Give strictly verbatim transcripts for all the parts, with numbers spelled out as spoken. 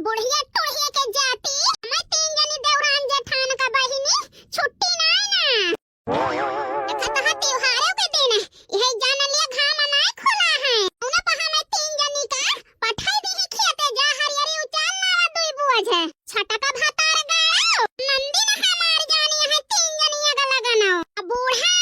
बुढ़िया टुढ़िया के जाति, मैं तीन जनी देवरान जेठान का बहिनी, छुट्टी नाई ना। देखत हा त्योहारों के दिन, इहे जान लिया घाम नाई खुला है। उन्हें पहा मैं तीन जनी का पठाई दीही खेते जा हरियरी उचार लावा दुई बोझ। छटका भतार गाड़ो, नंदी न हमार जानी है तीन जनी अग लगनो। अब बूढ़ा,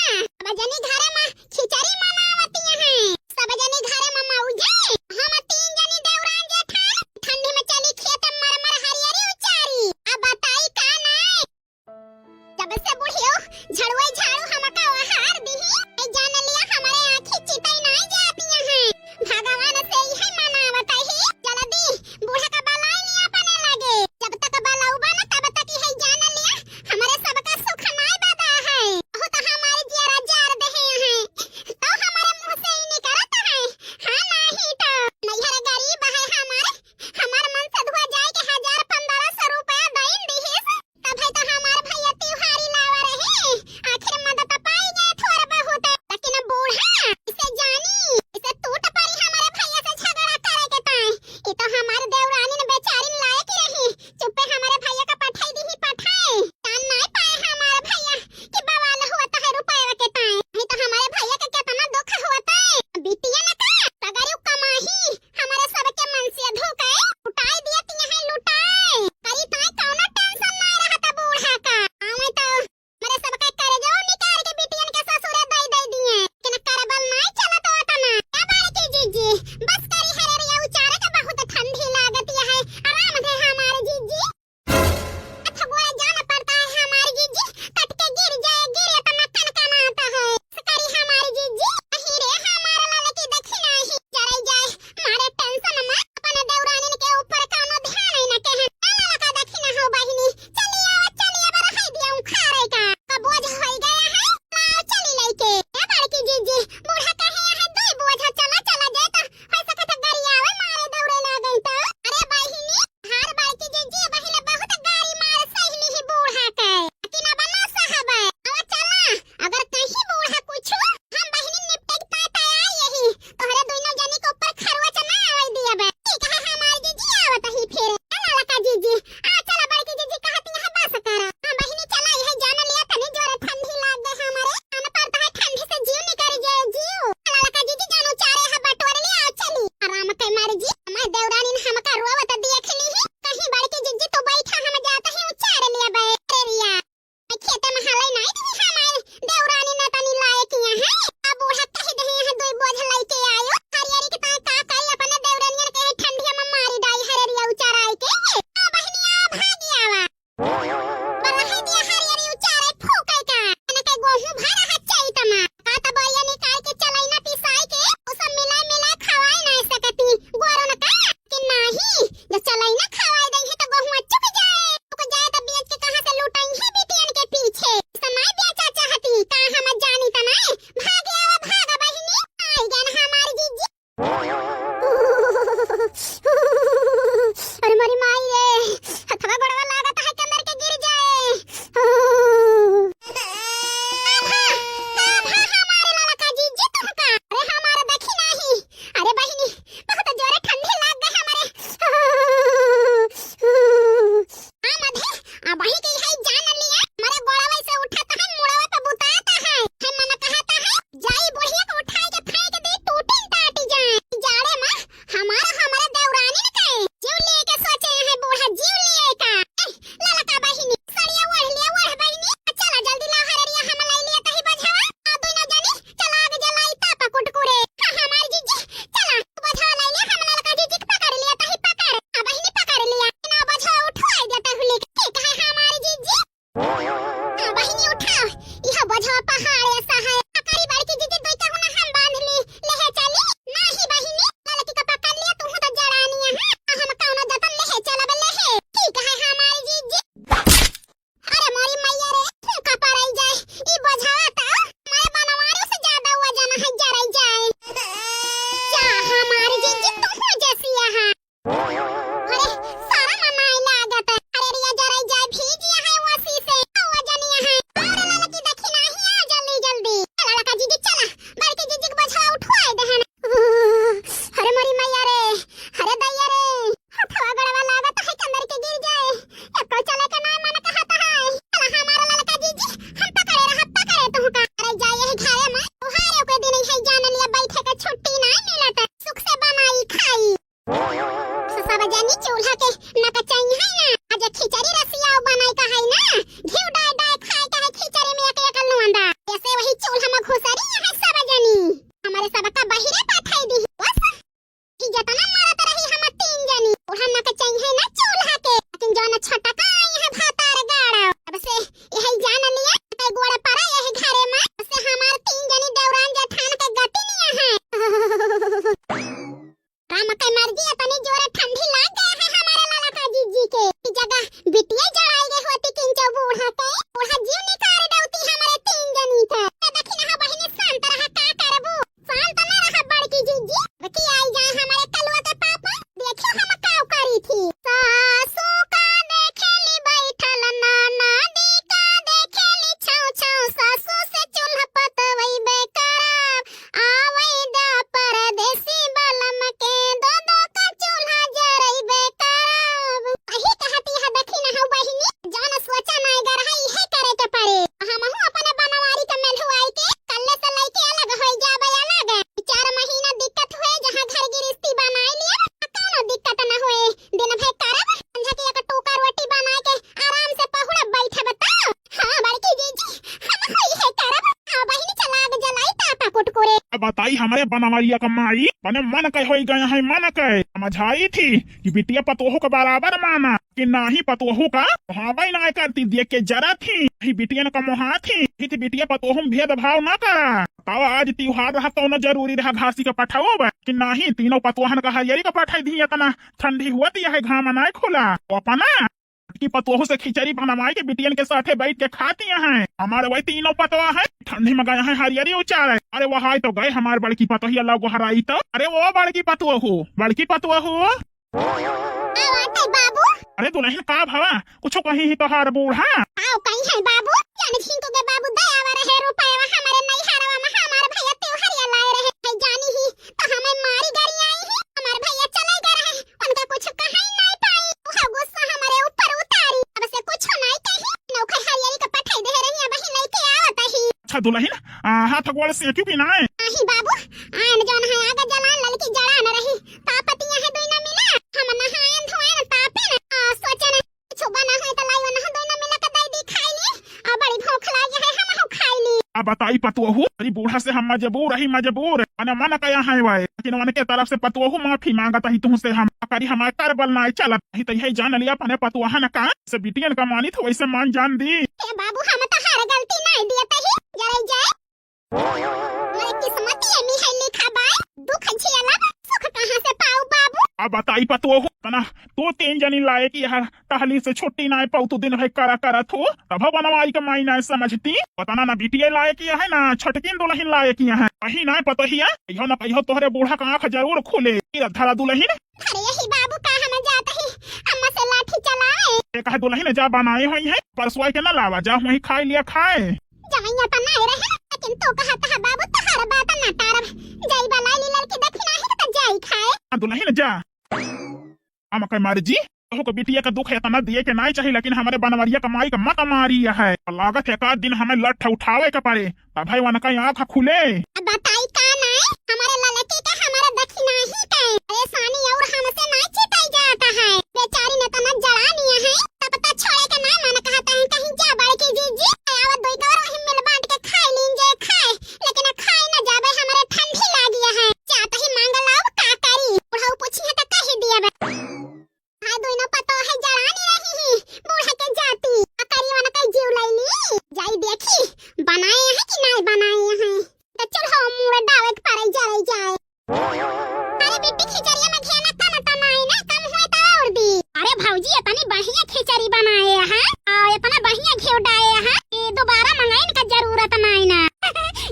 अब जनी घरे में खिचड़ी मनावती है। सब जनी घरे में मौजे, हम तीन जनी देवरान जेठान ठंडी में चली खेते मर मर हरियरी उचारी। अब बताई का नाई? जब से बुढ़ियो झड़ुए झाड़ू हमका ओहार दिही, ए जान लिया हमरे आँखी चितई नाई जाती हैं। भगवान से इहे मनावत ही, जल्दी बूढ़ा का बलाई लिया अपने लगे। जब तक बलौबा न तब तक इहे जान लिया हमरे सबका सुख नाई बदा है। बहुत हमारी जियरा जार देहे हैं, तो हमरे मुँह से ही निकरत है। हाँ नाही तो नैहर गरीब है हमार, हमार मन सधुआ जाए के हजार पन्द्रह सौ रुपया दइन दिहिस। तब है तो हमार भैया तिहारी लावा रहे, आखिर मदद पाई गए थोड़ा बहुत। लेकिन बूढ़ा इसे जानी, इसे टूट पड़ी हमारे भैया से झगड़ा करे के ताई। ये तो हमार देवरानी न बेचारी लायक रही, चुप्पे हमारे भैया का पठाई दीही पठाई। जान नाई पाए हमार भैया कि बवाल हुआ तो है रुपया के ताई। नहीं तो हमारे भैया के कितना दुख हुआ ताई। बिटिया न का सगरी कमाही हमारे सबके मन से धोखे उठाई दिए तिया है लुटाई। करी ताई कौनो टेंशन नाई रहता बूढ़ा का। आवे तो मेरे सबके कर्जो निकाल के बिटियन के ससुरे दई दई दिए। लेकिन करबल नाई चलत होता ना। क्या बाड़े की जीजी, बस करी हरे रिया उचारे के बहुत ठंडी लागत है। आराम दे हमारे जीजी। अथवा जान पड़ता है हमारी जीजी, कट के गिर जाए, गिरे तो मक्खन कमाता है। करी हमारी जीजी, अही रे हमारा लाल की दक्षिणा ही जराई जाए, मारे टेंशन में अपने देवरानिन के ऊपर कौनो ध्यान ही न के है। लाल का दक्षिणा हो बहिनी, चली आवा, चली आवा, रहाई दिया उखाड़े का, का बोझ होई गया है, लाओ चली लइके। ए बड़की जीजी, बूढ़ा कहे है दुई बोझा, चला, चला जाए तो हो सकत है गरियावे मारे दौड़े लागल तो। अरे बहिनी, हार बड़की जीजी बहिन बहुत गारी मार सही लिही बूढ़ा के। लेकिन अब ना सहबे। अब चला, अगर कहीं बूढ़ा कुछ, हम बहिनी निपटे के ताय ताय आई यही। तोहरे दोनों जनी के ऊपर खरवच ना आवे दियबे। ठीक है हमार जीजी आवत ही फिर। ए ललका जीजी, आ चला बड़की जीजी कहती है बस करा। हाँ बहिनी चला, यह जान लिया तनी जोर ठंडी लाग गए हमारे। आन पड़ता है ठंडी से जीव निकल जाए जीव। ललका जीजी जानो चारे है बटोर लिया, आ चली। आराम के मारे जी, हमार देवरानी ने हमका रोवत देख ली ही। कहीं बड़की जीजी तू बैठा, हम जाता ही उचार लिया बे। अरे रिया, खेते में हलई नाई दिही हमार देवरानी न तनी लाए किया है। अब बूढ़ा कह दही है दुई बोझ लइके आयो। हरियरी के ताई का करी अपने देवरानियन के ठंडिया में मारी डाई हरियरिया उचाराई के। आ बहिनिया भागी आवा। बलही दिया हरियरी उचारे फूके का। एने के गोहूं भरा है चैत में। का त बोरिया निकाल के चलैना पिसाई के, उ सब मिला मिला खवाए ना सकती। गोरन का कि नाही, जब चलैना खवाए दई है तो गोहुआ चुक जाए। चुक जाए तो बेच के कहाँ से लुटाई है बिटियन के पीछे। तो नाई बेचा चाहती, का हम जानी त नाई। भागे आवा, भागा बहिनी, आई गन हमारी जीजी। अरे मोरी माई रे, हथवा गोड़वा लागत है के अंदर के गिर जाए। आभा, आभा हमारे लाला का जीजी तुमका। अरे हमारा देखी नाही। अरे बहिनी, बहुत जोरे ठंडी लाग गए हमारे। जनी चूल्हा के नकचई है ना, आज खिचड़ी रसियाव बनाई का है ना, घिउ डाय डाय खाए का है खिचड़ी में एक एक लुंदा। ऐसे वही चूल्हा में घुसरी है सब जनी, हमरे सबका बहिरे पठाई दी। बस, ई जतना मरत रही हम तीन जनी, चूल्हा नकचई है ना चूल्हा के, लेकिन जौन छोटका आई है भातार गाड़ा, तब से यही जान लिया, कई गोड़ पड़ा यही घरे में, तब से हमार तीन जनी देवरान जेठान के गति निया है। राम के मर्जी, इतनी जोर ठंडी लाग गया है हमारे लाला का जीजी के। ई जगह बिटिया जड़ाई गए होती किंचो बूढ़ा के, बूढ़ा जीव निकाल डौती हमारे तीन जनी के। ए दखिनहा बहिनी, शांत रहा, का करबू? शांत न रहा बड़की जीजी। अब की आई जाए हमारे कलुआ के पापा, देखियो हम का करी थी। सासू का देखेली बैठल, नानादी का देखेली छाँव छाँव, सासू से चूल्हा पतवई बेकरार। आवै दा परदेसी बलम के, दो दो का चूल्हा जरैबे करब। अही कहती है दखिनहा बहिनी, जौन सोचा नाय गरहा, इहे करे के पड़े। हमहू अपने बनवारी के मेलहुआई के कल्ले से लइके अलग होई जाबे अलग। चार महीना दिक्कत होए, जहाँ घर गिरस्ती बनाई लिया, कौनो दिक्कत न होए। दिन भर करब, संझा के एक टोका रोटी बनाए के आराम से पहुड़ा बैठब त। हाँ, बड़की जीजी, हम होई है करब। हाँ, बहिनी, चला आग जलाई, तापा कुटकुरे। अब बताई हमरे बनवरिया का माई, मने मन के होई गए हैं, मन के। समझाई थी कि बिटिया पतोहू का बराबर माना, कि नाही पतोहू का मोहावई ना करती, देख के जरा थी। ही बिटियन का मोहा थी, ही थी बिटिया पतोहू में भेदभाव ना करा। तब आज त्योहार रहा, कौनो जरूरी रहा घासी का पठाओ बा, कि नाही तीनों पतोहन का हरियरी का पठाई दी, इतना ठंडी हुआ दिया है, घाम ना खुला। तो अपना की पतोहू से खिचड़ी बनवाई के बिटियन के साथे बैठ के खाती हैं। हमारे वही तीनों पतोह है, ठंडी में गए हैं हरियरी उचारे। अरे वो हाय तो गए हमार बड़की पतोहिया लग हराई तो। अरे वो बड़की पतोहू, बड़की पतोहू। आवा ते बाबू। अरे दुलहिन का भवा, कुछ कही ही तोहार बूढ़ा? आओ कहीं है बाबू, जान झिंकू के बाबू दयावर है रुपयवा हमारे नैहरवा में हमार भैया त्योहरिया लाए रहे। है जानी ही तो हमें मारी गाड़ी आई ही, हमार भैया चले गए रहे। उनका कुछ कहा ही नहीं पाई, वह गुस्सा हमारे ऊपर उतारी। अब से कुछ नहीं कही, नौकर हरियरी का पठाई दे रही, अब ही लेके आवत ही। अच्छा दुलहिन, आ, हाथ गोड़ से क्यों भी ना है? आही बाबू, आन जौन है आगे जलान ललकी जड़ान रही, तापतिया है दुई ना मिला, हम नहायन धोयन तापे न, आ, सोचन कुछ बना है तो लाई वनहा दुई ना मिला के दे दी खाई ली, आ, बड़ी भूख लागी है, हम हो खाई ली। अब बताई पतोहू, अरे बूढ़ा से हम मजबूर ही मजबूर, मन मन कया है वाए, लेकिन उनके तरफ से पतोहू माफी मांगत ही तुमसे हम, करी हमारे करबल ना चलत ही, तो यही जान लिया अपने पतोहन का, से बिटियन का मानी तो वैसे मान जान दी। ए बाबू, हम तो हर गलती नहीं दिए तही, जरे जाए। मेरे किस्मत ये में है लिखा बाय, दुख झेलब, सुख कहाँ से पाऊ बाबू? अब बताई पतोहू, तना तू तीन जनी लायक यह टहली से छुट्टी ना पाऊ, तू दिन भर करा करत हो, तब बनवाई के माई ना समझती। पता ना, ना बिटिया लायक यह है, ना छोटकिन दुलहिन लायक यह है। कहीं ना पतोहिया, कहियो ना कहियो तोहरे बूढ़ा का आँख जरूर खुले। फिर धरा दुलहिन। अरे यही बाबू का हम जात ही, अम्मा से लाठी चलाए। ये कहे दुलहिन जा बनाए हुई है, परसुआ के ना लावा, जा वहीं खाए लिया खाए। जवैया त नाय रहे, लेकिन तू कहत ह बाबू, तोहर बात ना टारब। जाई बलाई ली ललकी दखिना ही त जाई खाए। आ दुलहिन जा। हम कह मारे जी, तोहू के बिटिया का दुख इतना दिए के नाय चाही, लेकिन हमरे बनवरिया का माई का मत मारी है। लागत है एक आध दिन हमें लठ उठावे के पड़े, तब है वनका आँख खुले। अब बताई का नाय, हमारे ललकी का हमारे दखिना ही का परेशानी और हमसे नाय छिपाई जाता है। बेचारी ने तो न जड़ा लिया है, तब तो छोड़े के ना मन कहता है। कहीं जा बड़की जीजी, आवत दुई गौर वही मिल बांट के खाए लीन जे खाए, लेकिन खाए न जाबे, हमरे ठंडी लागिया है। जात ही मांग लाओ का करी, बुढ़ऊ पूछी है तो कही दिया बे। भाई दोनों पतो है जड़ानी रही ही, बूढ़ा के जाती, आ करी वनका जीव लैली। जाई देखी, बनाए हैं कि नाय बनाए हैं। तो चल हो मुड़ डावे के पड़े जरे जाए। अरे बिट्टी, खिचड़िया में घी ना कम त नाई ना, कम हुए त और दी। अरे भौजी, इतनी बढ़िया खिचड़ी बनाए हैं, और इतना बढ़िया घी डाए हैं कि दोबारा मंगाइन का जरूरत नाई ना।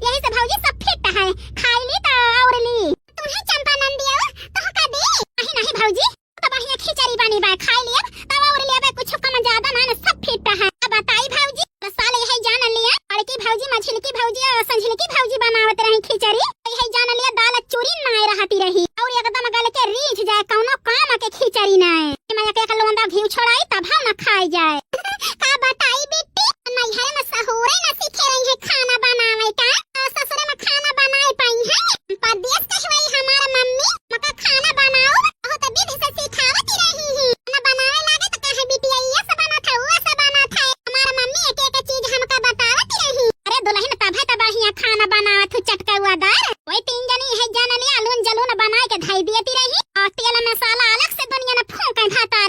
यही से भौजी सब फिट है, खाई ली त और ली। तुम्हें चंपा नंदिया, तो का दी? नहीं, नहीं भौजी, तो बढ़िया खिचड़ी बनी बा, खाई लिया, तब और लेबे कुछ कम ज्यादा ना, ना, सब फिट है। अब बताई भौजी, तो साल यही जान लिया, बड़की भौजी, मझिलकी भौजी और संझिलकी भौजी बनावत रही खिचड़ी, यही जान लिया दाल चूरी नाय रहती रही, और एकदम गल के रीझ जाए, कौनो काम के खिचड़ी नाय। मैं एक, एक लोंदा घी छोड़ाई तब हम ना खाए जाए। का बताई बिट्टी, नैहरे में सहूरे ना सीखे रही है खाना बनावे का, तो ससुरे में खाना बनाए पाई है। परदेश के हुई हमार मम्मी, मका खाना बनाओ, बहुत विधि से सिखावत रही।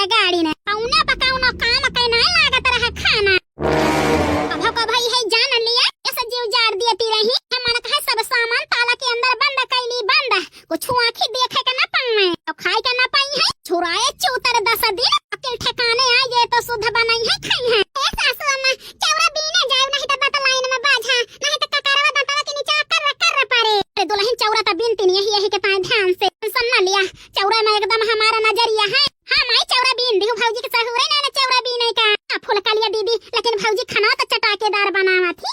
गाड़ी न। कौनो प कौनो काम के नाहीं लागत रहे खाना। कभो कभो इहे जान लिया, ऐसे जीव जाड़ दियती रही। हम मन कहे सब सामान ताला के अंदर बंद कैली बंद, कुछ आँखी देखे के न पावे, तो खाए के न पाई है। छुराए चूतर दस दिन, अकिल ठिकाने आ जाए तो सुध बनाई है, खाई है। ए सासू अम्मा, चौरा बीने जाए, नहीं तो बतलाइन में बाझा, नहीं तो ककरवा दंतवा के नीचे कर कर परे। अरे दुलहिन, चौरा त बीनती नहीं है, यही के ताए ध्यान से टेंशन न लिया। चौरा में एकदम हमारा नजरिया है। हाँ माई, चौरा बीन दिहु, भौजी के सहूरे ना, ना चौरा बीने का। आ फुलकलिया दीदी, लेकिन भौजी खाना तो चटाकेदार बनावत ही।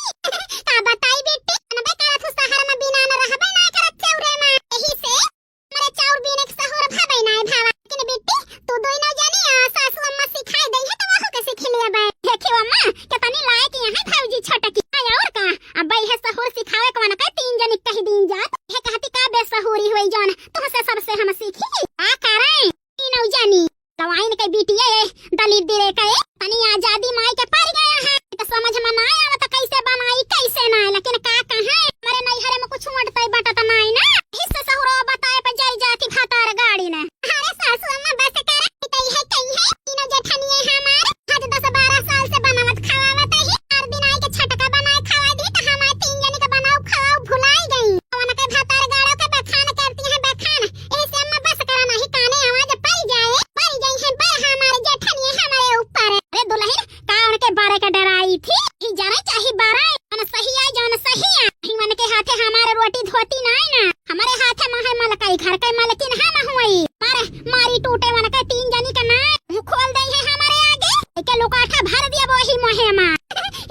का बताई बिट्टी, अनबे करत हूँ शहर में बिना न रहबे ना करत चौरे में। यही से हमरे चौर बीने के सहूर भबे ना भावा। लेकिन बिट्टी, तू दोनों जानी आ सासू अम्मा सिखाई दई है तो वहू के सीख लेबे। देखियो अम्मा, कितनी लायक यहाँ भौजी छोटकी। हाँ और का, अब भाई है सहूर सिखावे के मन का तीन जनी कही दीन जात। ये कहती का बेसहूरी हुई जौन, तुमसे सबसे हम सीखी। का करें? तीनों जानी लवाइन के बिटिया ए, दलित दिरे के, तनी आजादी माई के पड़ गया है। तो समझ में ना आवत कैसे बनाई, कैसे ना, लेकिन का कहे, हमारे नैहरे में कुछ वंटतई बटत नाई ना। इससे सहुरो बताए पे जाई जाती भातार गाड़ी ने। अरे सासू अम्मा बस कर, ई तो इहे कही है, तीनों जेठनिए हमार, आज दस बारह साल से बनावत खवावत ही, हर दिन आई के छटका बनाए खवाई दी, तो हमार तीन जनी के बनाऊ खवाऊ भुलाई गई। उनके भातार गाड़ो के बखान करती हैं, बखान। ऐसे अम्मा बस करा, नहीं काने आवाज पड़ जाए, पड़ जाई है बड़ हमारे जेठनिए हमारे ऊपर। अरे दुलहिन, का उनके बारे का डराई थी? ही जाने चाही बारे, जौन सही आए, जौन सही आए। ही उनके हाथे हमारे रोटी धोती नाई ना, हमारे हाथे में है मलकाई, घर के मलकिन हम हुई। मारे, मारी टूटे उनके तीन जनी का नाई, मुँह खोल दे है हमारे आगे, एके लुकाठा भर दिया वही मोहे मा।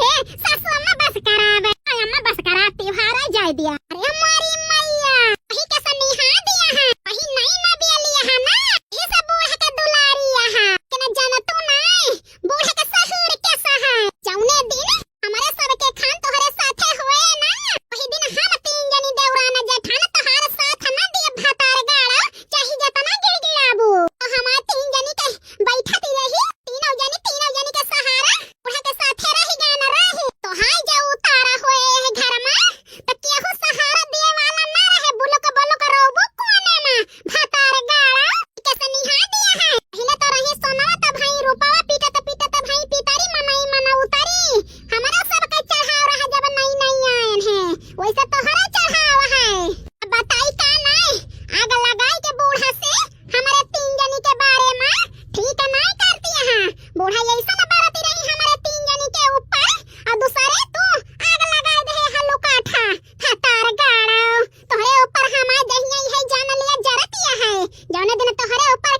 हे, सासू अम्मा बस करा बे। अरे अम्मा बस करा, त्योहार आ जाए दिया। अरे हमारी मैया, वही के सनिहा दिया है, वही नई नदिया लिया है ना, ये सब बूढ़ के दुलारी है। के न जान तू नाई, बूढ़ के सहूर के सहा। जौने दिन हमारे सबके खान तोहरे साथे हुए ना, वही दिन हम तीन जनी देवरान जेठान तोहार साथ न दिए भतार गाड़ा, चाहे जतना गिड़गिड़ाबू। तो हमार तीन जनी के बैठत ही रही, तीनों जनी, तीनों जनी के सहारा, बूढ़ा के साथे रही, गाना रही। तो हाय जो उतारा हुए है घर में, तो केहू सहारा दिए वाला ना रहे, बुलुक बुलुक रोबू कोने में, भतार गाड़ा, के सनिहा दिया है। पहले तो रही सोनवा, तब है रूपवा, पीटत पीटत भाई पितरी मनई मन उतरी। हमारा सबके चढ़ाव रहा जब नई नई आयन है, वैसे तोहरा चढ़ाव है। अब बताई का नाई, आग लगाई के बूढ़ा से हमारे तीन जनी के बारे में ठीक नाई करती है। बूढ़ा ऐसा न बरती रही हमारे तीन जनी के ऊपर, और दूसरे तू आग लगाई दे है लुकाठा, भतार गाड़ा। तोहरे ऊपर हमार जहिया है जान लिया जरतिया है, जौने दिन तोहरे ऊपर